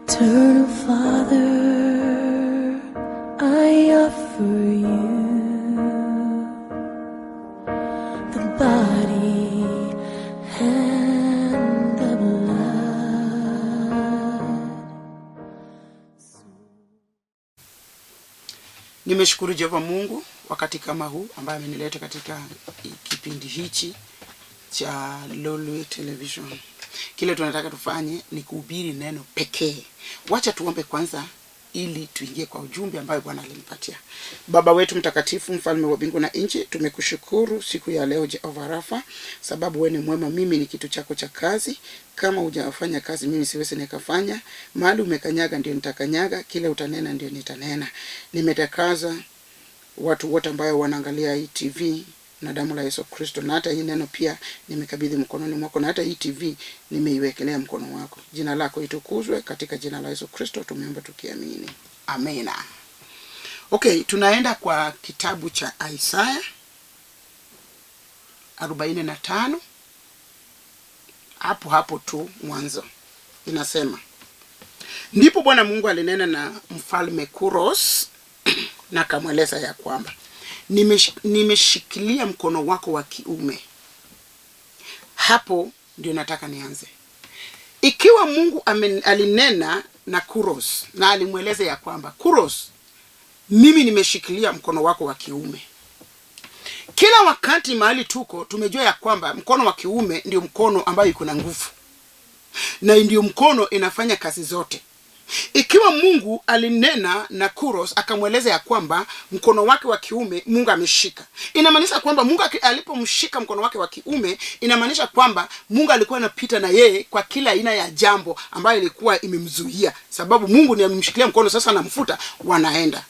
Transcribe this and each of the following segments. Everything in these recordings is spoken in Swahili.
Eternal Father, I offer you the body and the blood. Nimeshukuru Jehova Mungu wakati kama huu ambaye amenileta katika kipindi hichi cha Lolwe Television. Kile tunataka tufanye ni kuhubiri neno pekee. Wacha tuombe kwanza ili tuingie kwa ujumbe ambayo Bwana alinipatia. Baba wetu mtakatifu, mfalme wa mbingu na nchi, tumekushukuru siku ya leo Jehova Rafa, sababu wewe ni mwema, mimi ni kitu chako cha kazi. Kama hujafanya kazi mimi siwezi nikafanya. Mahali umekanyaga ndio nitakanyaga, kile utanena ndio nitanena. Nimetakaza watu wote ambayo wanaangalia hii TV na damu la Yesu Kristo, na hata hii neno pia nimekabidhi mkononi mwako, na hata hii TV nimeiwekelea mkono wako. Jina lako itukuzwe, katika jina la Yesu Kristo tumeomba tukiamini, amina. Okay, tunaenda kwa kitabu cha Isaya 45 hapo hapo tu mwanzo inasema, ndipo Bwana Mungu alinena na mfalme Kuros na akamweleza ya kwamba nimeshikilia mkono wako wa kiume. Hapo ndio nataka nianze. Ikiwa Mungu alinena na Kuros na alimweleza ya kwamba Kuros, mimi nimeshikilia mkono wako wa kiume. Kila wakati mahali tuko tumejua ya kwamba mkono wa kiume ndio mkono ambayo iko na nguvu na ndio mkono inafanya kazi zote. Ikiwa Mungu alinena na Kuros akamweleza ya kwamba mkono wake wa kiume Mungu ameshika, inamaanisha kwamba Mungu alipomshika mkono wake wa kiume, inamaanisha kwamba Mungu alikuwa anapita na yeye kwa kila aina ya jambo ambayo ilikuwa imemzuia, sababu Mungu ndiye amemshikilia mkono, sasa anamfuta, wanaenda.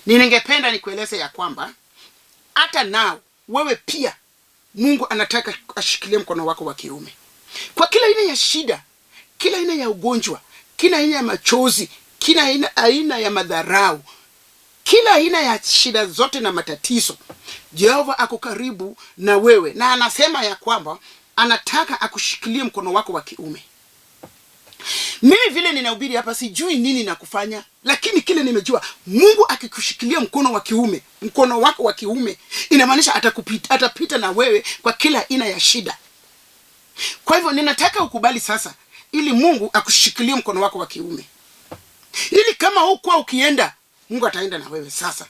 Ningependa nikueleze ya kwamba hata nao wewe pia Mungu anataka ashikilie mkono wako wa kiume kwa kila aina ya shida, kila aina ya ugonjwa, kila aina ya machozi, kila aina ya madharau, kila aina ya shida zote na matatizo. Jehova ako karibu na wewe na anasema ya kwamba anataka akushikilie mkono wako wa kiume. Mimi vile ninahubiri hapa sijui nini na kufanya, lakini kile nimejua, Mungu akikushikilia mkono wa kiume, mkono wako wa kiume, inamaanisha atapita na wewe kwa kila aina ya shida. Kwa hivyo ninataka ukubali sasa, ili Mungu akushikilie mkono wako wa kiume, ili kama hukuwa ukienda, Mungu ataenda na wewe sasa.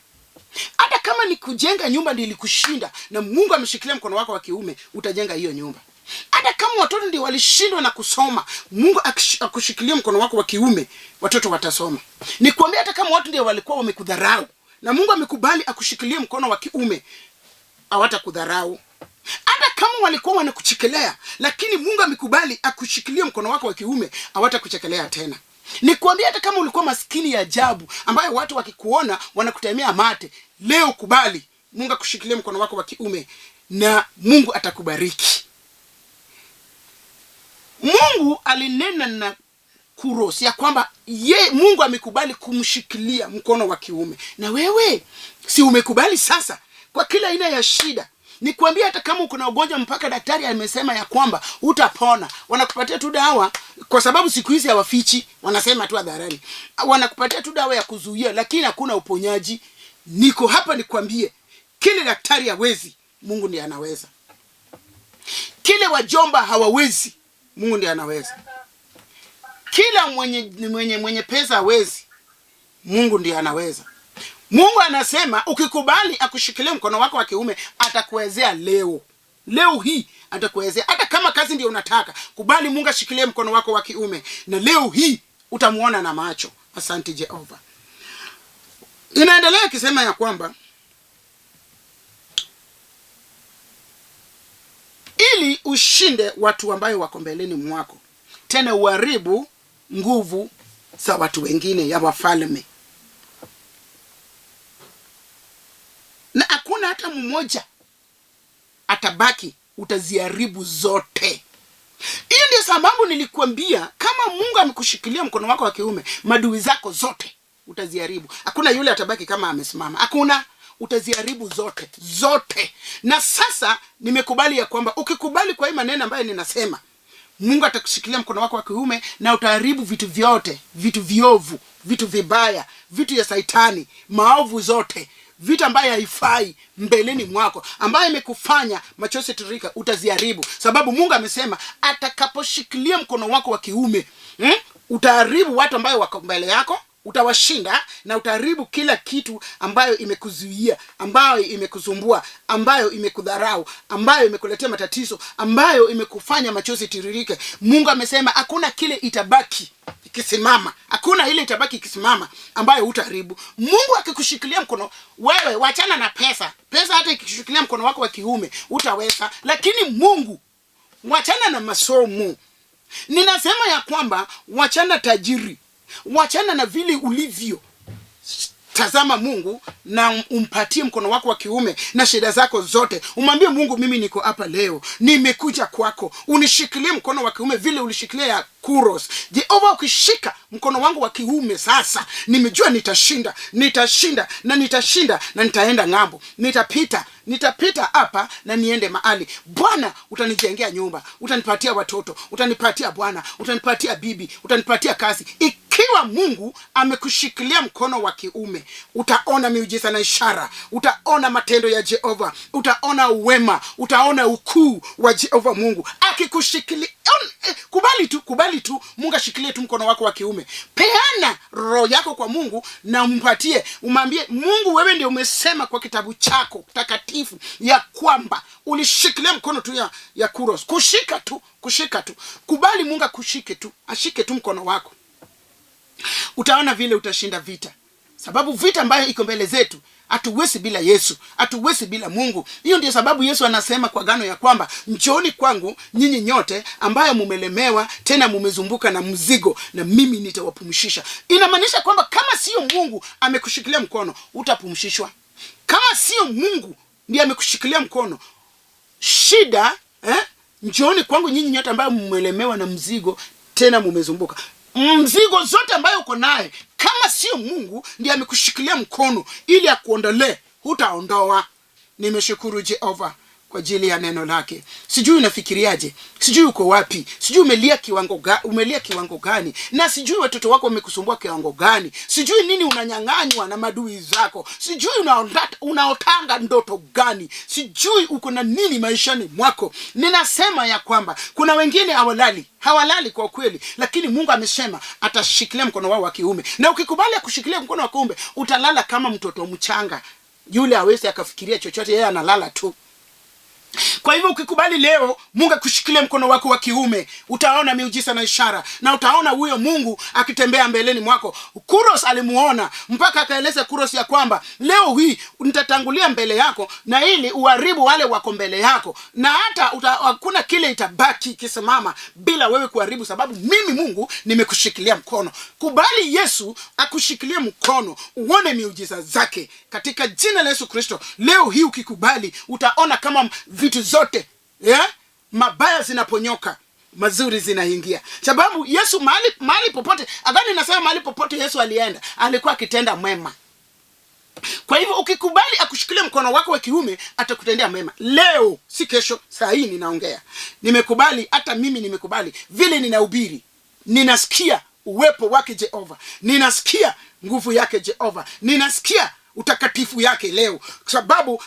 Hata kama ni kujenga nyumba ndio ilikushinda na Mungu ameshikilia mkono wako wa kiume, utajenga hiyo nyumba. Hata kama watoto ndio walishindwa na kusoma, Mungu akushikilia mkono wako wa kiume, watoto watasoma. Nikwambia, hata kama watu ndio walikuwa wamekudharau na Mungu amekubali akushikilie mkono wa kiume, hawatakudharau. Hata kama walikuwa wanakuchekelea, lakini Mungu amekubali akushikilie mkono wako wa kiume, hawatakuchekelea tena. Nikwambia, hata kama ulikuwa maskini ya ajabu ambayo watu wakikuona wanakutemea mate, leo kubali Mungu akushikilie mkono wako wa kiume na Mungu atakubariki. Mungu alinena na Kuros ya kwamba ye Mungu amekubali kumshikilia mkono wa kiume. Na wewe si umekubali sasa kwa kila aina ya shida? Nikwambia, hata kama uko na ugonjwa mpaka daktari amesema ya kwamba utapona, wanakupatia tu dawa, kwa sababu siku hizi hawafichi, wanasema tu hadharani, wanakupatia tu dawa ya kuzuia, lakini hakuna uponyaji. Niko hapa nikwambie, kile daktari hawezi, Mungu ndiye anaweza. Kile wajomba hawawezi, Mungu ndiye anaweza. Kila mwenye pesa hawezi, Mungu ndiye anaweza. Mungu anasema ukikubali akushikilie mkono wako wa kiume, atakuwezea leo. Leo hii atakuwezea. Hata kama kazi ndio unataka, kubali Mungu ashikilie mkono wako wa kiume, na leo hii utamuona na macho. Asante Jehova. Inaendelea ikisema ya kwamba ili ushinde watu ambayo wako mbeleni mwako, tena uharibu nguvu za watu wengine ya wafalme, na hakuna hata mmoja atabaki, utaziharibu zote. Hiyo ndio sababu nilikuambia kama Mungu amekushikilia mkono wako wa kiume, madui zako zote utaziharibu. Hakuna yule atabaki kama amesimama, hakuna. Utaziharibu zote zote. Na sasa nimekubali ya kwamba ukikubali kwa hii maneno ambayo ninasema, Mungu atakushikilia mkono wako wa kiume na utaharibu vitu vyote, vitu viovu, vitu vibaya, vitu ya saitani, maovu zote, vitu ambayo haifai mbeleni mwako, ambayo imekufanya machozi tiririka, utaziharibu, sababu Mungu amesema atakaposhikilia mkono wako wa kiume, utaharibu watu ambayo wako mbele yako, utawashinda na utaharibu kila kitu ambayo imekuzuia, ambayo imekusumbua, ambayo imekudharau, ambayo imekuletea matatizo, ambayo imekufanya machozi tiririke. Mungu amesema hakuna kile itabaki ikisimama, hakuna ile itabaki ikisimama ambayo utaharibu. Mungu akikushikilia mkono, wewe wachana na pesa. Pesa hata ikikushikilia mkono wako wa kiume utaweza, lakini Mungu, wachana na masomo. Ninasema ya kwamba wachana tajiri, wachana na vile ulivyo. Tazama Mungu na umpatie mkono wako wa kiume na shida zako zote. Umwambie Mungu, mimi niko hapa leo, nimekuja kwako, unishikilie mkono wa kiume vile ulishikilia ya Kuros. Jehova, ukishika mkono wangu wa kiume sasa, nimejua nitashinda, nitashinda na nitashinda na nitaenda ng'ambo, nitapita hapa na niende mahali. Bwana, utanijengea nyumba, utanipatia watoto, utanipatia bwana, utanipatia bibi, utanipatia kazi. Ikiwa Mungu amekushikilia mkono wa kiume, utaona miujiza na ishara, utaona matendo ya Jehova, utaona uwema, utaona ukuu wa Jehova Mungu akikushikilia. Kubali tu, kubali tu Mungu ashikilie tu mkono wako wa kiume. Peana roho yako kwa Mungu na umpatie, umwambie Mungu, wewe ndio umesema kwa kitabu chako takatifu ya kwamba ulishikilia mkono tu ya Kuros. Kushika tu, kushika tu. Kubali Mungu akushike tu, ashike tu mkono wako. Utaona vile utashinda vita, sababu vita ambayo iko mbele zetu hatuwezi bila Yesu, hatuwezi bila Mungu. Hiyo ndio sababu Yesu anasema kwa gano ya kwamba njooni kwangu nyinyi nyote ambayo mumelemewa tena mumezumbuka na mzigo, na mimi nitawapumzisha. Inamaanisha kwamba kama sio Mungu amekushikilia mkono, utapumzishwa. Kama sio Mungu ndiye amekushikilia mkono, shida, njooni kwangu nyinyi nyote ambayo mumelemewa na mzigo tena mumezumbuka. Mzigo zote ambayo uko naye, kama sio Mungu ndiye amekushikilia mkono ili akuondolee, hutaondoa. Nimeshukuru Jehova kwa ajili ya neno lake. Sijui unafikiriaje, sijui uko wapi, sijui umelia kiwango gani, na sijui watoto wako wamekusumbua kiwango gani, sijui nini unanyang'anywa na madui zako, sijui unaotanga ndoto gani, sijui uko na nini maishani mwako. Ninasema ya kwamba kuna wengine hawalali kwa kweli, lakini Mungu amesema atashikilia mkono wao wa kiume, na ukikubali kushikilia mkono wa kiume utalala kama mtoto mchanga yule, hawezi akafikiria chochote, yeye analala tu. Kwa hivyo ukikubali leo Mungu akushikilie mkono wako wa kiume, utaona miujiza na ishara, na utaona huyo Mungu akitembea mbeleni mwako. Kuros alimuona mpaka akaeleza Kuros ya kwamba leo hii nitatangulia mbele yako na ili uharibu wale wako mbele yako, na hata hakuna kile itabaki kisimama bila wewe kuharibu, sababu mimi Mungu nimekushikilia mkono. Kubali Yesu akushikilie mkono, uone miujiza zake katika jina la Yesu Kristo. Leo hii ukikubali, utaona kama vitu zote mabaya zinaponyoka, mazuri zinaingia. Sababu Yesu mahali popote, agano inasema mahali popote Yesu alienda, alikuwa akitenda mema. Kwa hivyo ukikubali akushikilie mkono wako wa kiume, atakutendea mema. Leo si kesho, saa hii ninaongea. Nimekubali, hata mimi nimekubali. Vile ninahubiri, ninasikia uwepo wake Jehova, ninasikia nguvu yake Jehova, ninasikia utakatifu yake leo, sababu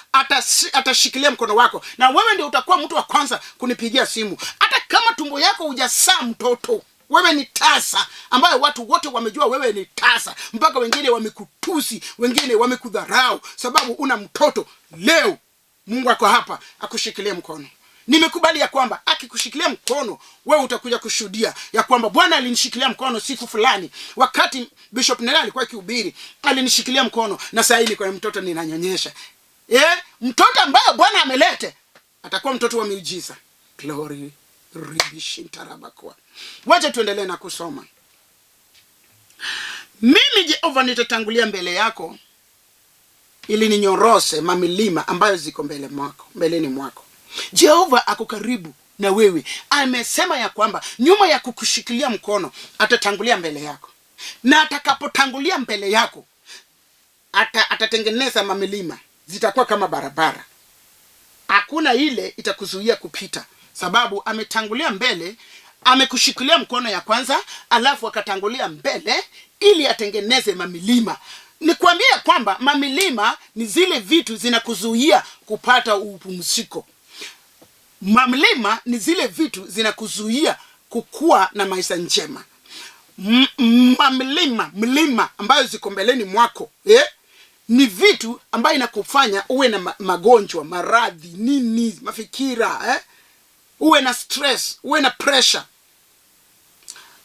atashikilia mkono wako, na wewe ndio utakuwa mtu wa kwanza kunipigia simu. Hata kama tumbo yako hujazaa mtoto, wewe ni tasa ambayo watu wote wamejua wewe ni tasa, mpaka wengine wamekutusi, wengine wamekudharau sababu una mtoto. Leo Mungu ako hapa akushikilie mkono. Nimekubali ya kwamba akikushikilia mkono wewe utakuja kushuhudia ya kwamba Bwana alinishikilia mkono siku fulani, wakati Bishop Nela alikuwa akihubiri, alinishikilia mkono na sasa hivi kwa mtoto ninanyonyesha. Mtoto ambaye Bwana amelete atakuwa mtoto wa miujiza. Glory ribishintarabakwa. Wacha tuendelee na kusoma. Mimi Jehova nitatangulia mbele yako ili ninyorose mamilima ambayo ziko mbeleni mwako. Jehova ako karibu na wewe. Amesema ya kwamba nyuma ya kukushikilia mkono atatangulia mbele yako, na atakapotangulia mbele yako atatengeneza mamilima, zitakuwa kama barabara, hakuna ile itakuzuia kupita, sababu ametangulia mbele. Amekushikilia mkono ya kwanza, alafu akatangulia mbele ili atengeneze mamilima. Nikwambia kwamba mamilima ni zile vitu zinakuzuia kupata upumziko. Mamlima ni zile vitu zinakuzuia kukua na maisha njema. Mamlima, mlima ambayo ziko mbeleni mwako, Ni vitu ambayo inakufanya uwe na magonjwa, maradhi, nini, mafikira, Uwe na stress, uwe na pressure.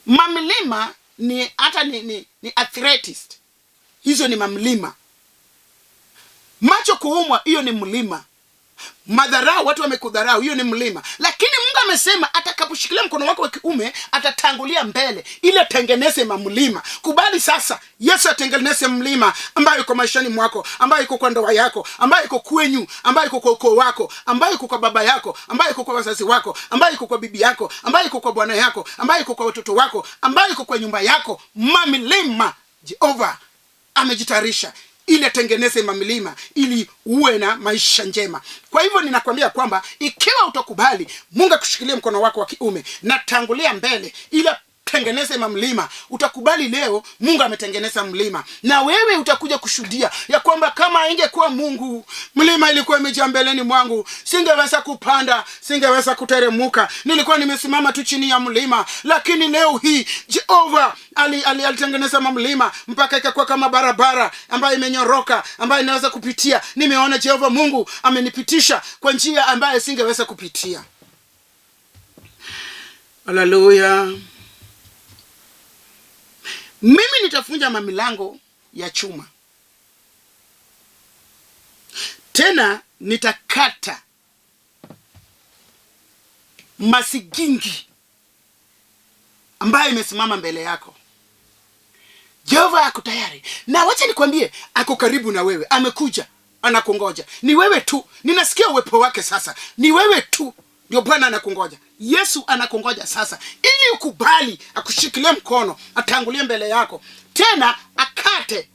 Mamlima ni hata ni arthritis. Hizo ni mamlima. Macho kuumwa, hiyo ni mlima. Madharau, watu wamekudharau, hiyo ni mlima. Lakini Mungu amesema atakaposhikilia mkono wako wa kiume atatangulia mbele ili atengeneze mamlima. Kubali sasa Yesu atengeneze mlima ambayo iko maishani mwako, ambayo iko kwa ndoa yako, ambayo iko kwenyu, ambayo iko kwa ukoo wako, ambayo iko kwa baba yako, ambayo iko kwa wazazi wako, ambayo iko kwa bibi yako, ambayo iko kwa bwana yako, ambayo iko kwa watoto wako, ambayo iko kwa nyumba yako. Mamlima, Jehova amejitayarisha ili atengeneze mamilima ili uwe na maisha njema. Kwa hivyo ninakwambia kwamba ikiwa utakubali Mungu akushikilie mkono wako wa kiume na tangulia mbele ili atengeneze mamlima, utakubali leo Mungu ametengeneza mlima, na wewe utakuja kushuhudia ya kwamba kama ingekuwa Mungu, mlima ilikuwa imejaa mbeleni mwangu, singeweza kupanda, singeweza kuteremuka, nilikuwa nimesimama tu chini ya mlima. Lakini leo hii Jehova alitengeneza mamlima mpaka ikakuwa kama barabara ambayo imenyoroka, ambayo inaweza kupitia. Nimeona Jehova Mungu amenipitisha kwa njia ambayo singeweza kupitia. Haleluya. Mimi nitafunja mamilango ya chuma, tena nitakata masigingi ambayo imesimama mbele yako. Jehova ako tayari. Na wacha nikwambie, ako karibu na wewe, amekuja, anakungoja. Ni wewe tu. Ninasikia uwepo wake sasa. Ni wewe tu ndio Bwana anakungoja. Yesu anakungoja sasa ili ukubali akushikilie mkono, atangulie mbele yako, tena akate,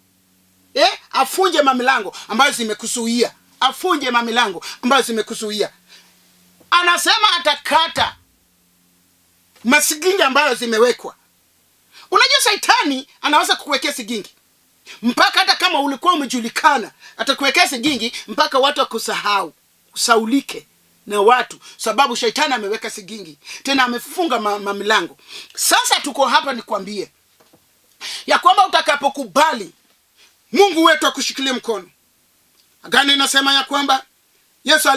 afunje mamilango ambayo zimekuzuia, afunje mamilango ambayo zimekuzuia. Anasema atakata masigingi ambayo zimewekwa. Unajua Shetani anaweza kukuwekea sigingi mpaka hata kama ulikuwa umejulikana, atakuwekea sigingi mpaka watu wakusahau, usaulike na watu, sababu Shetani ameweka sigingi, tena amefunga mamilango. Sasa tuko hapa nikwambie ya kwamba utakapokubali Mungu wetu akushikilie mkono. Agano inasema ya kwamba Yesu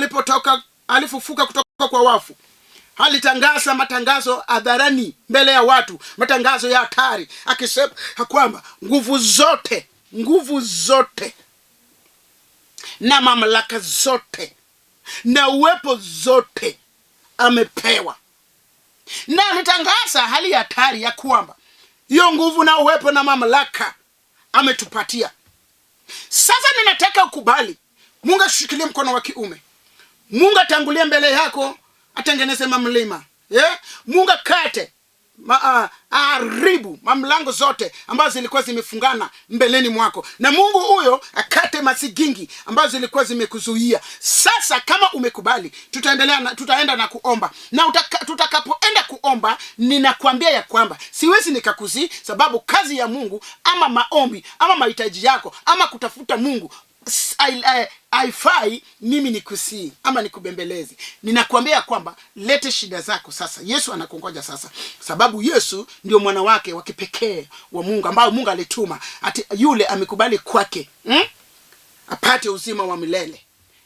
alifufuka kutoka kwa wafu, alitangaza matangazo hadharani mbele ya watu, matangazo ya hatari, akisema kwamba nguvu zote, nguvu zote na mamlaka zote na uwepo zote amepewa. Na alitangaza hali ya hatari ya kwamba hiyo nguvu na uwepo na mamlaka ametupatia. Sasa ninataka ukubali Mungu ashikilie mkono wa kiume, Mungu atangulie mbele yako, atengeneze mamlima. Mungu akate aharibu mamlango zote ambazo zilikuwa zimefungana mbeleni mwako, na Mungu huyo akate masigingi ambazo zilikuwa zimekuzuia. Sasa kama umekubali, tutaenda na kuomba. Na tutakapoenda kuomba, ninakwambia ya kwamba siwezi nikakuzi, sababu kazi ya Mungu ama maombi ama mahitaji yako ama kutafuta Mungu haifai mimi nikusii ama nikubembeleze. Ninakwambia kwamba lete shida zako sasa. Yesu anakungoja sasa, sababu Yesu ndio mwana wake wa kipekee wa Mungu ambao Mungu alituma ati yule amekubali kwake, apate uzima wa milele,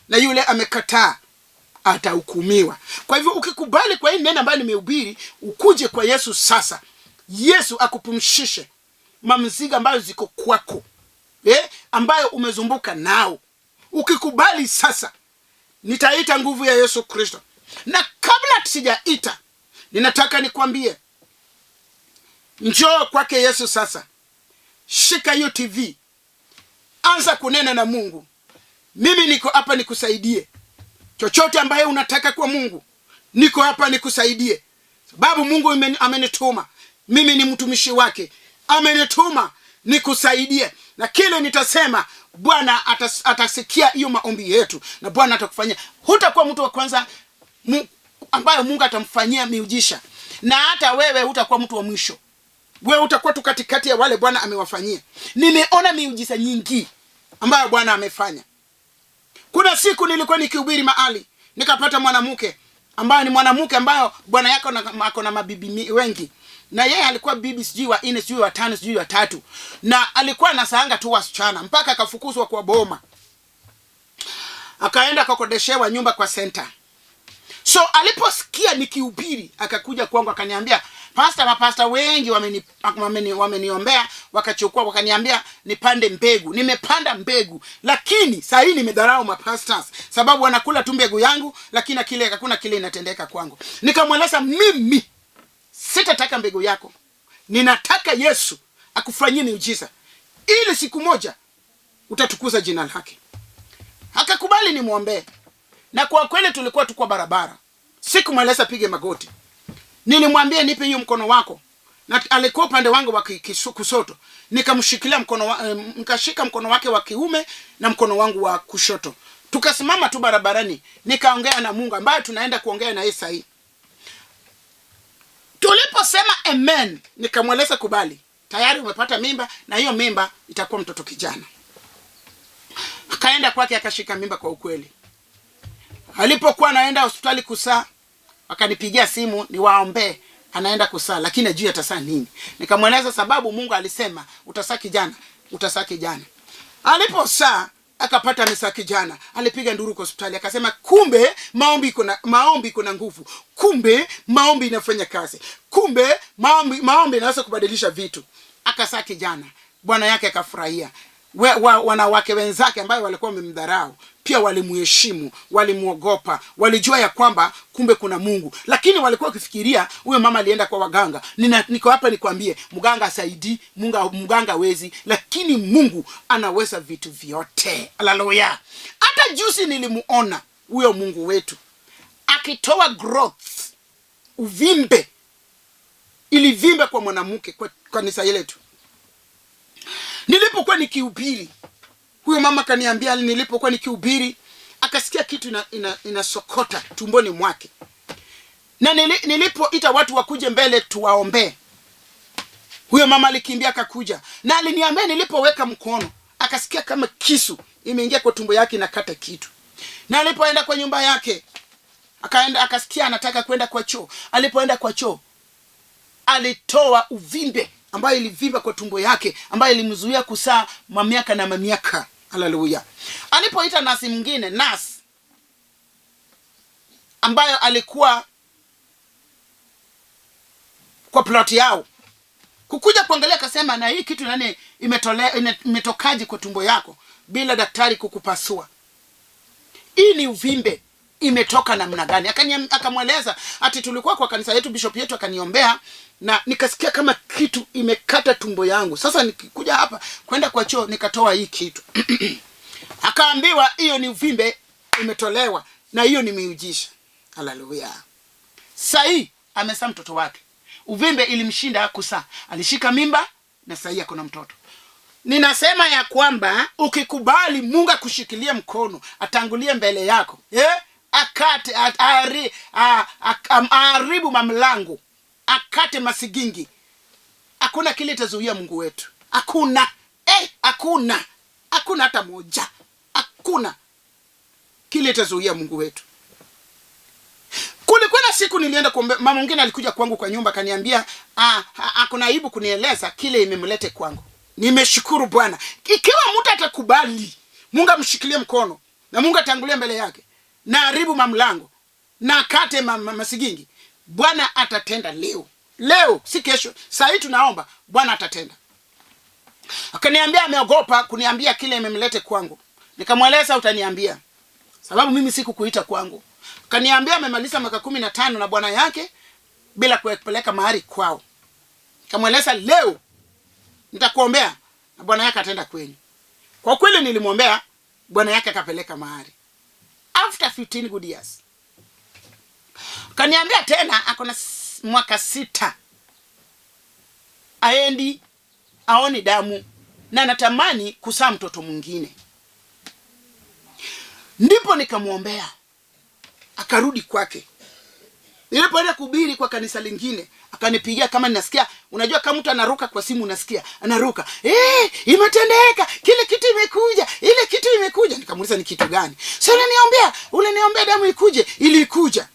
na yule amekataa atahukumiwa. Kwa hivyo ukikubali kwa hii neno ambayo nimehubiri, ukuje kwa Yesu sasa, Yesu akupumshishe mamzigo ambayo ziko kwako, ambayo umezumbuka nao. Ukikubali sasa, nitaita nguvu ya Yesu Kristo. Na kabla sijaita, ninataka nikwambie, njoo kwake Yesu sasa. Shika hiyo TV, anza kunena na Mungu. Mimi niko hapa nikusaidie. Chochote ambaye unataka kwa Mungu, niko hapa nikusaidie. Sababu Mungu amenituma. Mimi ni mtumishi wake. Amenituma nikusaidie. Na kile nitasema, Bwana atasikia hiyo maombi yetu, na Bwana atakufanyia. Hutakuwa mtu wa kwanza ambaye Mungu atamfanyia miujiza. Na hata wewe hutakuwa mtu wa mwisho, wewe utakuwa tu katikati ya wale Bwana amewafanyia. Nimeona miujiza nyingi ambayo Bwana amefanya. Kuna siku nilikuwa nikihubiri mahali, nikapata mwanamke ambaye ni mwanamke ambayo bwana yake ako na mabibi wengi, na yeye alikuwa bibi sijui wa nne, sijui wa tano, sijui wa tatu, na alikuwa anasaanga tu wasichana mpaka akafukuzwa kwa boma, akaenda akakodeshewa nyumba kwa center. So aliposikia nikihubiri akakuja kwangu akaniambia, "Pastor, mapasta wengi wameniombea wakachukua, wakaniambia nipande mbegu. Nimepanda mbegu, lakini saa hii nimedharau mapastors sababu wanakula tu mbegu yangu, lakini kile hakuna kile inatendeka kwangu." Nikamweleza, "Mimi sitataka mbegu yako, ninataka Yesu akufanyie miujiza ili siku moja utatukuza jina lake." Akakubali nimwombee, na kwa kweli tulikuwa tu kwa barabara, sikumweleza pige magoti, nilimwambia, "Nipe hiyo mkono wako," na alikuwa upande wangu wa kushoto, nikamshikilia mkono wa, nikashika mkono wake wa kiume na mkono wangu wa kushoto, tukasimama tu barabarani, nikaongea na Mungu ambaye tunaenda kuongea na yeye sahii. Tuliposema amen, nikamweleza, "Kubali, tayari umepata mimba na hiyo mimba itakuwa mtoto kijana." Akaenda kwake akashika mimba kwa ukweli. Alipokuwa anaenda hospitali kusaa, akanipigia simu niwaombee, anaenda kusaa lakini ajui atasaa nini. Nikamweleza sababu Mungu alisema utasaa kijana, utasaa kijana. Aliposaa akapata amesaa kijana, alipiga nduru kwa hospitali, akasema kumbe maombi iko na nguvu, kumbe maombi inafanya kazi, kumbe maombi inaweza kubadilisha vitu. Akasaa kijana, bwana yake akafurahia. Wanawake wenzake ambayo walikuwa wamemdharau pia walimuheshimu, walimwogopa, walijua ya kwamba kumbe kuna Mungu, lakini walikuwa wakifikiria huyo mama alienda kwa waganga. Niko hapa nikwambie, mganga asaidii, mganga wezi, lakini Mungu anaweza vitu vyote. Haleluya! Hata juzi nilimuona huyo Mungu wetu akitoa growth, uvimbe ilivimba kwa mwanamke kwa kanisa letu. Nilipokuwa nikihubiri, huyo mama kaniambia, nilipokuwa nikihubiri akasikia kitu inasokota tumboni mwake, na nilipoita watu wakuje mbele tuwaombee, huyo mama alikimbia akakuja, na aliniambia nilipoweka mkono akasikia kama kisu imeingia kwa tumbo yake inakata kitu. Na alipoenda kwa nyumba yake akaenda akasikia anataka kwenda kwa choo. Alipoenda kwa choo alitoa uvimbe ambayo ilivimba kwa tumbo yake ambayo ilimzuia kusaa mamiaka na mamiaka. Haleluya! Alipoita nasi mwingine, nasi ambayo alikuwa kwa plot yao kukuja kuangalia, akasema, "Na hii kitu nani imetokaje kwa tumbo yako bila daktari kukupasua? Hii ni uvimbe imetoka namna gani?" Akamweleza ati tulikuwa kwa kanisa yetu, bishop yetu akaniombea na nikasikia kama kitu imekata tumbo yangu. Sasa nikikuja hapa kwenda kwa choo nikatoa hii kitu. Akaambiwa hiyo ni uvimbe imetolewa na hiyo ni miujiza. Haleluya! Sahii amezaa mtoto wake. Uvimbe ilimshinda kusaa, alishika mimba na sahii ako na mtoto. Ninasema ya kwamba ukikubali Mungu akushikilie mkono, atangulie mbele yako, eh? Akate aharibu mamlango, akate masigingi, hakuna kile itazuia Mungu wetu. Hakuna, hakuna, hakuna hata moja, hakuna kile itazuia Mungu wetu. Kulikuwa na siku nilienda kuombe, mama mwingine alikuja kwangu kwa nyumba akaniambia akona aibu kunieleza kile imemlete kwangu. Nimeshukuru Bwana. Ikiwa mtu atakubali Mungu amshikilie mkono na Mungu atangulie mbele yake na haribu mamlango na akate masigingi, Bwana atatenda leo. Leo si kesho. Saa hii tunaomba, Bwana atatenda. Akaniambia ameogopa kuniambia kile imemlete kwangu. Nikamweleza utaniambia, sababu mimi sikukuita kwangu. Akaniambia amemaliza miaka 15 na bwana yake bila kupeleka mahari kwao. Nikamweleza leo nitakuombea na bwana yake ataenda kwenyu. Kwa kweli nilimwombea, bwana yake akapeleka mahari after 15 good years. Kaniambia tena ako na mwaka 6 aendi aoni damu na anatamani kuzaa mtoto mwingine. Ndipo nikamwombea akarudi kwake. Nilipoenda kuhubiri kwa kanisa lingine, akanipigia kama ninasikia, unajua kama mtu anaruka kwa simu unasikia, anaruka. Imetendeka, kile kitu imekuja, ile kitu imekuja. Nikamuuliza ni kitu gani? Sasa uliniambia damu ikuje, ilikuja.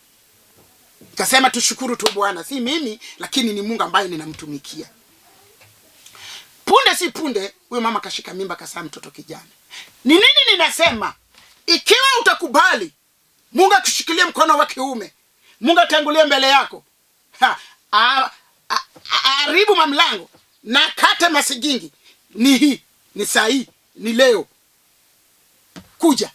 Nikasema tushukuru tu Bwana, si mimi lakini ni Mungu ambaye ninamtumikia. Punde si punde huyo mama kashika mimba, kasaa mtoto kijana. Ni nini ninasema? Ikiwa utakubali Mungu akushikilie mkono wa kiume, Mungu atangulie mbele yako, haribu mamlango na kate masigingi, ni hii, ni saa hii, ni leo. Kuja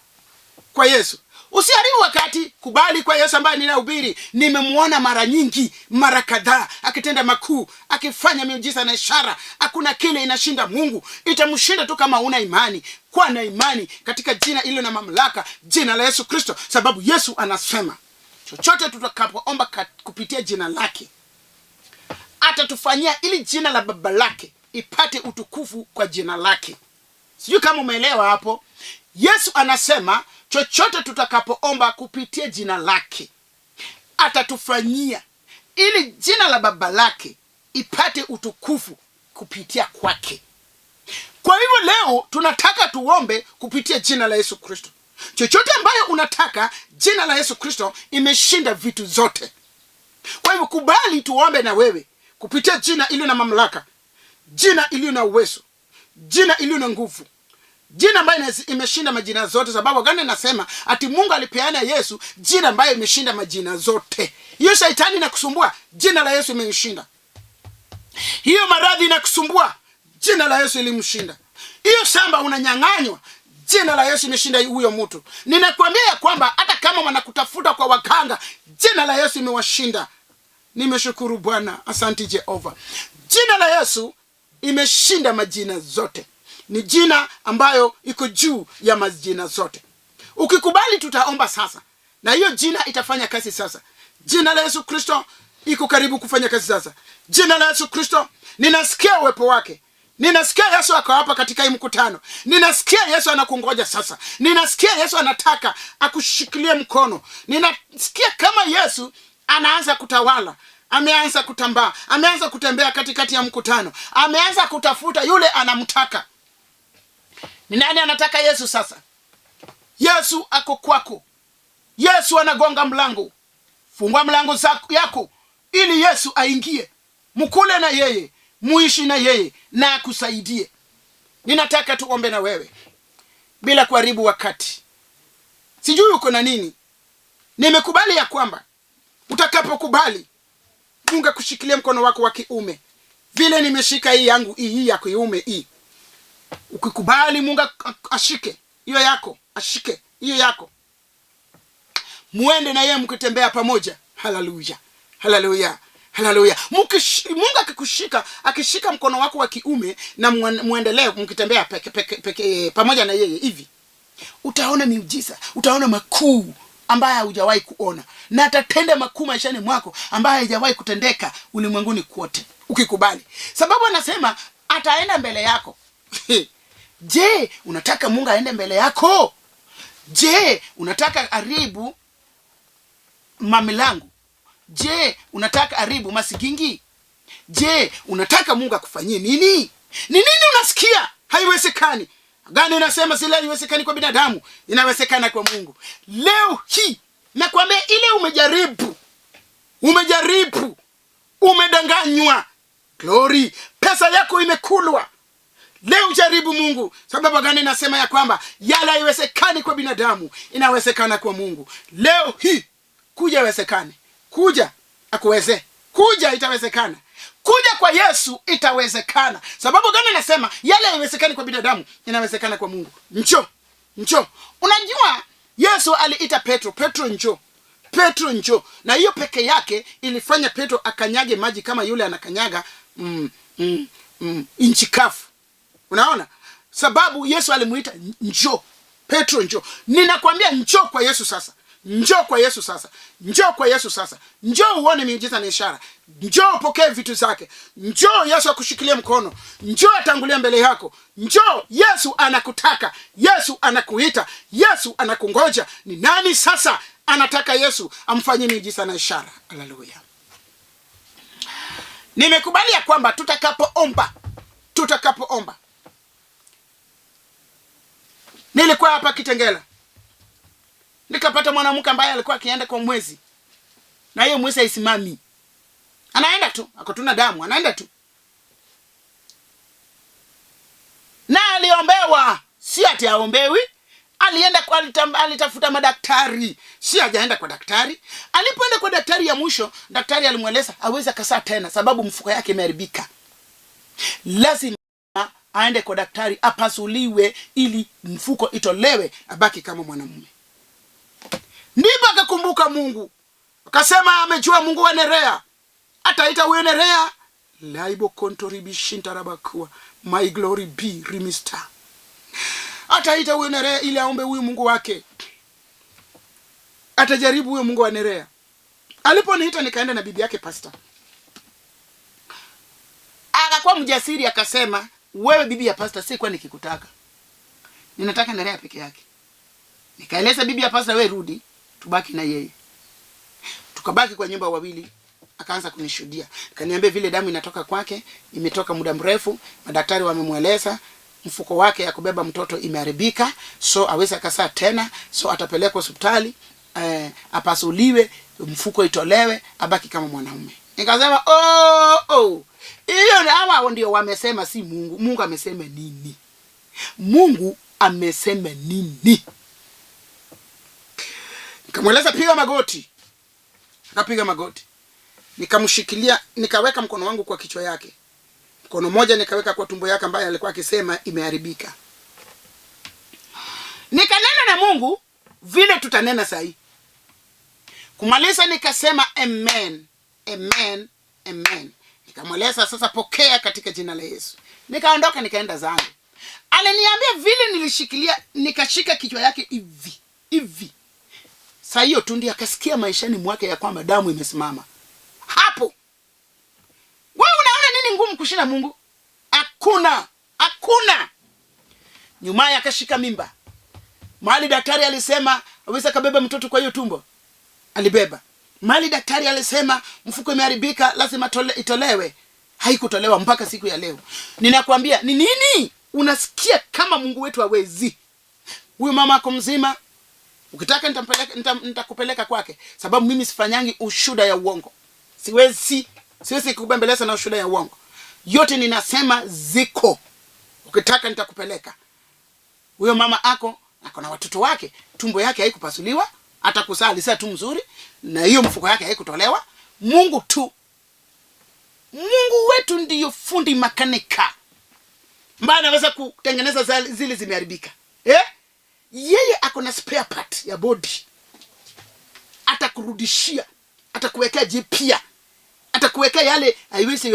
kwa Yesu. Usiharibu wakati, kubali kwa Yesu ambaye ninahubiri. Nimemuona mara nyingi, mara kadhaa akitenda makuu, akifanya miujiza na ishara. Hakuna kile inashinda Mungu. Itamshinda tu kama una imani. Kuwa na imani katika jina ilo na mamlaka, jina la Yesu Kristo, sababu Yesu anasema chochote tutakapoomba kupitia jina lake atatufanyia, ili jina la baba lake ipate utukufu kwa jina lake. Sijui kama umeelewa hapo. Yesu anasema chochote tutakapoomba kupitia jina lake atatufanyia, ili jina la baba lake ipate utukufu kupitia kwake. Kwa hivyo leo tunataka tuombe kupitia jina la Yesu Kristo. Chochote ambayo unataka, jina la Yesu Kristo imeshinda vitu zote. Kwa hivyo kubali tuombe na wewe kupitia jina iliyo na mamlaka, jina iliyo na uwezo, jina iliyo na nguvu, jina ambayo imeshinda majina zote. Sababu gani nasema ati Mungu alipeana Yesu jina ambayo imeshinda majina zote? Hiyo shetani inakusumbua, jina la Yesu imemshinda. Hiyo maradhi inakusumbua, jina la Yesu ilimshinda. Hiyo shamba unanyang'anywa, jina la Yesu imeshinda huyo mtu. Ninakwambia ya kwamba hata kama wanakutafuta kwa waganga, jina la Yesu imewashinda. Nimeshukuru Bwana, asante Jehova. Jina la Yesu imeshinda majina zote. Ni jina ambayo iko juu ya majina zote. Ukikubali tutaomba sasa, na hiyo jina itafanya kazi sasa. Jina la Yesu Kristo iko karibu kufanya kazi sasa. Jina la Yesu Kristo, ninasikia uwepo wake. Ninasikia Yesu ako hapa katika hii mkutano. Ninasikia Yesu anakungoja sasa. Ninasikia Yesu anataka akushikilie mkono. Ninasikia kama Yesu anaanza kutawala, ameanza kutambaa, ameanza kutembea katikati ya mkutano, ameanza kutafuta yule anamtaka. Ni nani anataka Yesu sasa? Yesu ako kwako. Yesu anagonga mlango. Fungua mlango yako ili Yesu aingie. Mkule na yeye, muishi na yeye na akusaidie. Ninataka tuombe na wewe bila kuharibu wakati. Sijui uko na nini. Nimekubali ya kwamba utakapokubali Mungu akushikilie mkono wako wa kiume, vile nimeshika hii yangu hii ya kiume hii. Ukikubali Mungu ashike hiyo yako, ashike hiyo yako, muende na yeye mkitembea pamoja. Haleluya, haleluya, haleluya. Mungu akikushika, akishika mkono wako wa kiume na muendelee mkitembea peke pamoja na yeye hivi, utaona miujiza, utaona makuu ambaye hujawahi kuona, na atatenda makuu maishani mwako ambaye haijawahi kutendeka ulimwenguni kote, ukikubali. Sababu anasema ataenda mbele yako. Je, unataka Mungu aende mbele yako? Je, unataka haribu mamilango? Je, unataka haribu masigingi? Je, unataka Mungu akufanyie nini? Ni nini unasikia? Haiwezekani. Gani unasema sile haiwezekani kwa binadamu, inawezekana kwa Mungu. Leo hii nakwambia, ile umejaribu, umejaribu, umedanganywa. Glory, pesa yako imekulwa. Leo jaribu Mungu. Sababu gani nasema ya kwamba yale haiwezekani kwa binadamu inawezekana kwa Mungu? Leo hii kuja iwezekane, kuja akuweze, kuja itawezekana, kuja kwa Yesu itawezekana. Sababu gani nasema yale haiwezekani kwa binadamu inawezekana kwa Mungu? Njoo, njoo. Unajua Yesu aliita Petro, Petro njoo, Petro njoo. Na hiyo peke yake ilifanya Petro akanyage maji kama yule anakanyaga nchi kavu. Unaona? Sababu Yesu alimuita njoo, Petro njoo. Ninakwambia njoo kwa Yesu sasa. Njoo kwa Yesu sasa. Njoo kwa Yesu sasa. Njoo uone miujiza na ishara. Njoo upokee vitu zake. Njoo Yesu akushikilie mkono. Njoo atangulie mbele yako. Njoo, Yesu anakutaka. Yesu anakuita. Yesu anakungoja. Ni nani sasa Anataka Yesu amfanyie miujiza na ishara. Haleluya. Nimekubali ya kwamba tutakapoomba. Nilikuwa hapa Kitengela, nikapata mwanamke ambaye alikuwa akienda kwa mwezi, na hiyo mwezi haisimami, anaenda tu, ako tuna damu, anaenda tu, na aliombewa, si ati aombewi. Alienda kwa, alitafuta madaktari, si hajaenda kwa daktari. Alipoenda kwa daktari ya mwisho, daktari alimweleza aweze akasaa tena, sababu mfuko yake imeharibika, lazima aende kwa daktari apasuliwe ili mfuko itolewe, abaki kama mwanamume. Ndipo akakumbuka Mungu, akasema amejua Mungu wa Nerea, ataita huyo Nerea laibo kontoribishintarabakua my glory be remista. Ataita huyo Nerea ili aombe huyu Mungu wake, atajaribu huyo Mungu wa Nerea. Aliponiita nikaenda na bibi yake pastor, akakuwa mjasiri akasema, wewe bibi ya pastor, si kwa nikikutaka, ninataka Nerea peke yake. Nikaeleza bibi ya pastor, wewe rudi tubaki na yeye. Tukabaki kwa nyumba wawili. Akaanza kunishuhudia, akaniambia vile damu inatoka kwake, imetoka muda mrefu, madaktari wamemweleza mfuko wake ya kubeba mtoto imeharibika, so aweze akasaa tena, so atapelekwa hospitali apasuliwe, mfuko itolewe, abaki kama mwanaume. Nikasema oh, oh. Hiyo hawa ndio wamesema, si Mungu. Mungu amesema nini? Mungu amesema nini? Nikamweleza piga magoti, akapiga magoti. Nikamshikilia, nikaweka mkono wangu kwa kichwa yake, mkono mmoja nikaweka kwa tumbo yake ambaye alikuwa akisema imeharibika. Nikanena na Mungu vile tutanena sahi. Kumaliza nikasema amen, amen, amen. Nikamweleza sasa, pokea katika jina la Yesu. Nikaondoka nikaenda zangu. Aliniambia vile nilishikilia, nikashika kichwa yake hivi hivi. Saa hiyo tu ndiye akasikia maishani mwake ya kwamba damu imesimama. Hapo wewe unaona nini ngumu kushinda Mungu? Hakuna, hakuna. Nyumaye akashika mimba. Mahali daktari alisema aweza kabeba mtoto kwa hiyo tumbo, alibeba. Mahali daktari alisema mfuko imeharibika, lazima itolewe, haikutolewa mpaka siku ya leo. Ninakwambia ni nini? Unasikia kama Mungu wetu hawezi. Huyu mama ako mzima. Ukitaka nitakupeleka kwake, sababu mimi sifanyangi ushuda ya uongo. Siwezi kukubembeleza na ushuda ya uongo. Yote ninasema ziko. Ukitaka nitakupeleka. Huyo mama ako na watoto wake, tumbo yake haikupasuliwa, hata kuzaa alizaa tu mzuri, na hiyo mfuko yake haikutolewa. Mungu tu. Mungu wetu ndiyo fundi makanika. Mbona anaweza kutengeneza zile zimeharibika? Yeye ako na spare part ya body. Atakurudishia, atakuwekea jipya, atakuwekea yale haiwezi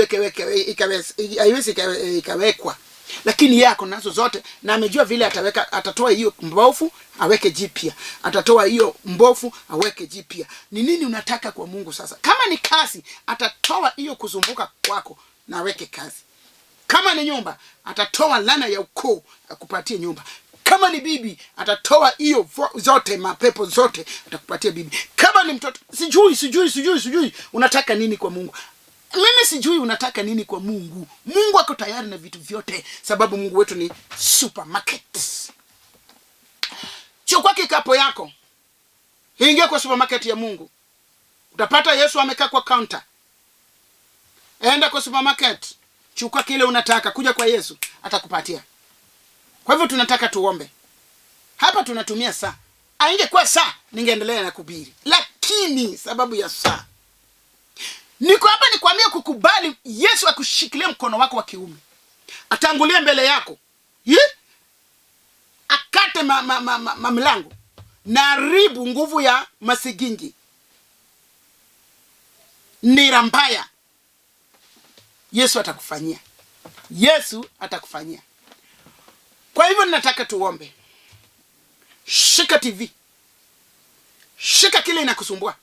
haiwezi ikawekwa. Lakini yeye ako nazo zote na amejua vile ataweka, atatoa hiyo mbofu aweke jipya, atatoa hiyo mbofu aweke jipya. Ni nini unataka kwa Mungu sasa? Kama ni kazi, atatoa hiyo kuzumbuka kwako na aweke kazi. Kama ni nyumba, atatoa lana ya ukoo akupatie nyumba. Kama ni bibi, atatoa hiyo zote, mapepo zote atakupatia bibi. Kama ni mtoto, sijui unataka nini kwa Mungu. Mimi sijui unataka nini kwa Mungu. Mungu ako tayari na vitu vyote, sababu Mungu wetu ni supermarket. Chukua kikapo yako, ingia kwa supermarket ya Mungu. Utapata Yesu amekaa kwa counter. Enda kwa supermarket, chukua kile unataka, kuja kwa Yesu atakupatia. Kwa hivyo tunataka tuombe. Hapa tunatumia saa. Haingekuwa saa ningeendelea na kuhubiri. Lakini sababu ya saa, niko hapa nikwambie kukubali Yesu akushikilie mkono wako wa kiume. Atangulie mbele yako. Ye? Akate mamilango na haribu nguvu ya masigingi. Nira mbaya. Yesu atakufanyia. Yesu atakufanyia. Kwa hivyo ninataka tuombe. Shika TV. Shika kile inakusumbua.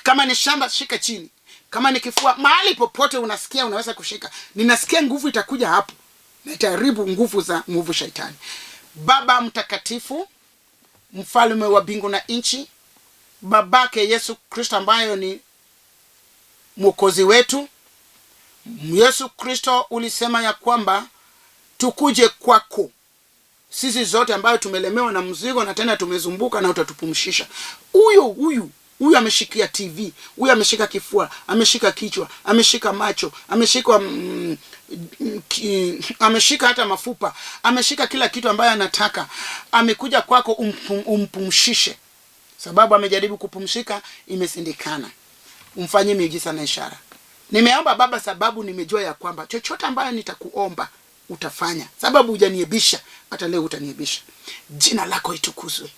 Kama ni shamba, shika chini. Kama ni kifua, mahali popote unasikia unaweza kushika. Ninasikia nguvu itakuja hapo. Na itaharibu nguvu za nguvu shaitani. Baba mtakatifu, mfalme wa mbingu na nchi, Babake Yesu Kristo ambayo ni Mwokozi wetu. Yesu Kristo, ulisema ya kwamba tukuje kwako sisi zote ambayo tumelemewa na mzigo na tena tumezumbuka, na utatupumshisha. Huyo huyu huyu ameshikia TV, huyu ameshika kifua, ameshika kichwa, ameshika macho, ameshika ameshika hata mafupa, ameshika kila kitu ambayo anataka. Amekuja kwako umpumshishe, sababu amejaribu kupumshika imesindikana. Umfanyie miujiza na ishara. Nimeomba Baba sababu nimejua ya kwamba chochote ambayo nitakuomba utafanya, sababu hujaniebisha, hata leo utaniebisha. Jina lako itukuzwe.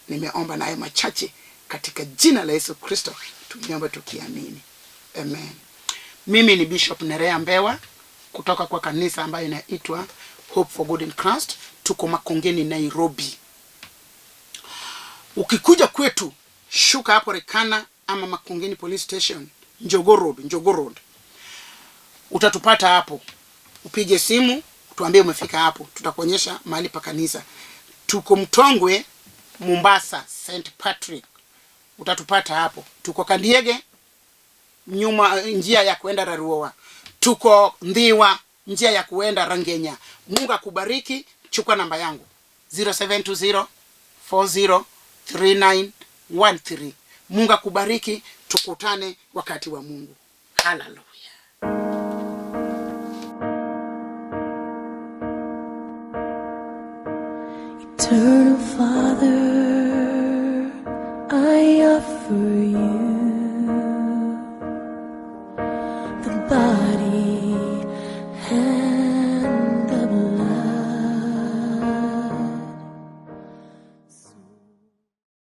Nimeomba nayo machache katika jina la Yesu Kristo tumeomba tukiamini, amen. Mimi ni Bishop Nerea Mbewa kutoka kwa kanisa ambayo inaitwa Hope for Good in Christ. Tuko Makongeni, Nairobi. Ukikuja kwetu, shuka hapo Rekana ama Makongeni Police Station, Njogoo Road, Njogoo Road, utatupata hapo. Upige simu tuambie umefika hapo, tutakuonyesha mahali pa kanisa. Tuko Mtongwe, Mombasa, St Patrick, utatupata hapo. Tuko Kandiege, nyuma njia ya kuenda Raruoa. Tuko Ndhiwa, njia ya kuenda Rangenya. Mungu akubariki. Chukua namba yangu 0720 40 3913. Mungu akubariki, tukutane wakati wa Mungu. Haleluya. Eternal Father, I offer you